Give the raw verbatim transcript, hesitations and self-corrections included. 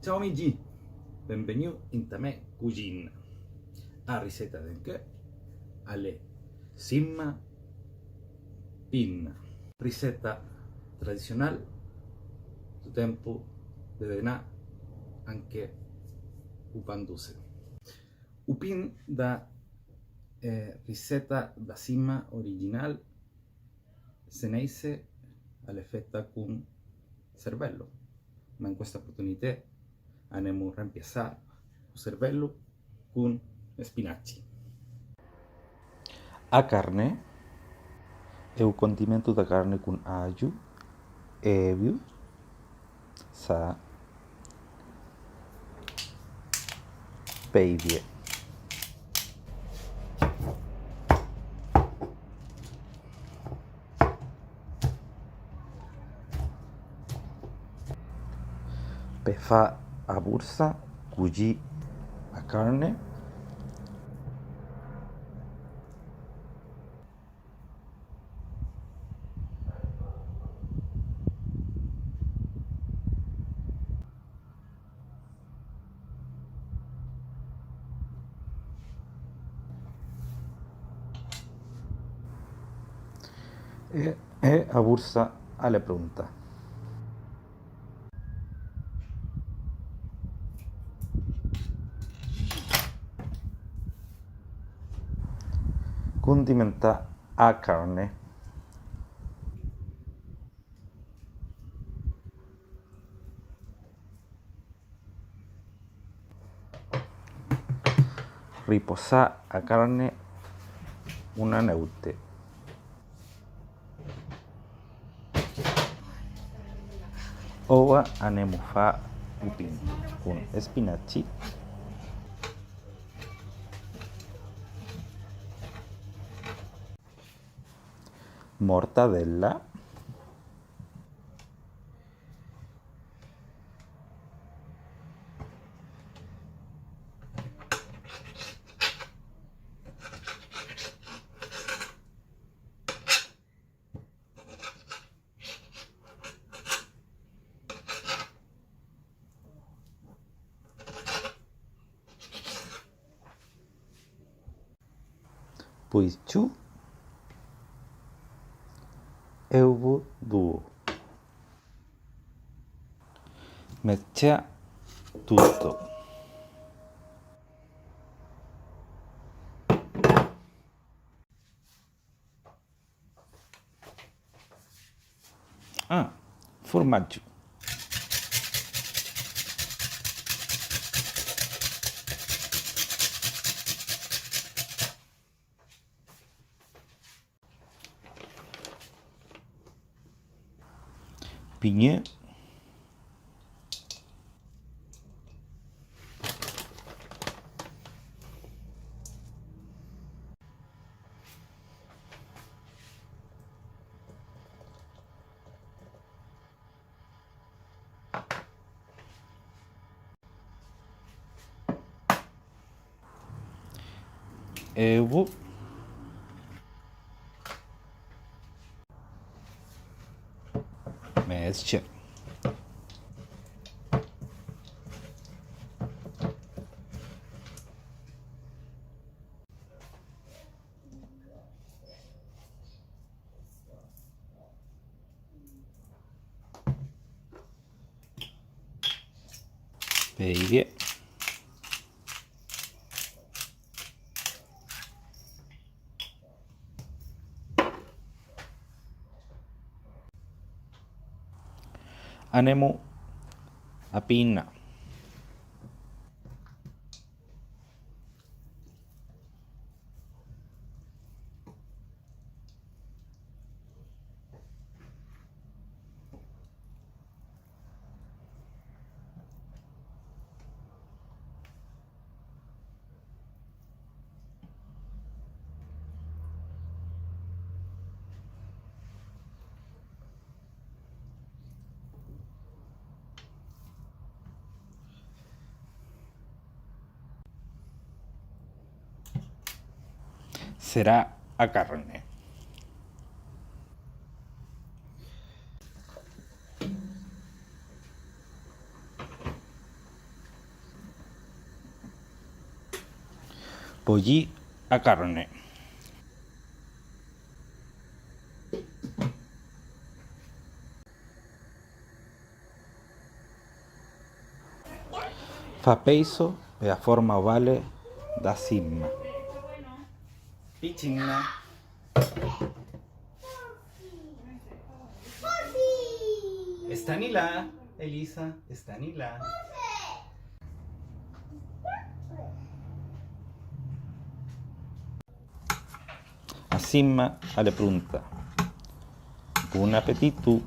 Ciao amighi, benvegnû inta mê coxina. A riceta de ancheu a l'é simma pinna. Riceta tradiçionâl, do tempo de denâ anche o pan doce. O pin da, eh, riceta da simma originâl seneise a l'é feta con cervello, ma in questa oportunitæ anemmo rempiassâ o cervello con spinaci. A carne e o condimento da carne con ajo, evo, sa, peivie. Pe fâ a borsa, coxî a carne. E, e a borsa a l'é pronta. Condimentâ a carne. Riposâ a carne una neute. Oua anemmo fâ o pin con e spinaci, mortadella, pois ciù, e ovo duo. Mescciâ tutto. Ah, formaggio. Pigneu. Ovo. Mescce. Peivie. Anemmo a pinna. Serrâ a carne. Poiî a carne. Fâ peiso pe-a forma ovale da simma. Piçin-a. E stani là, Elisa, e stani là. A simma a l'é pronta. Bon apetito!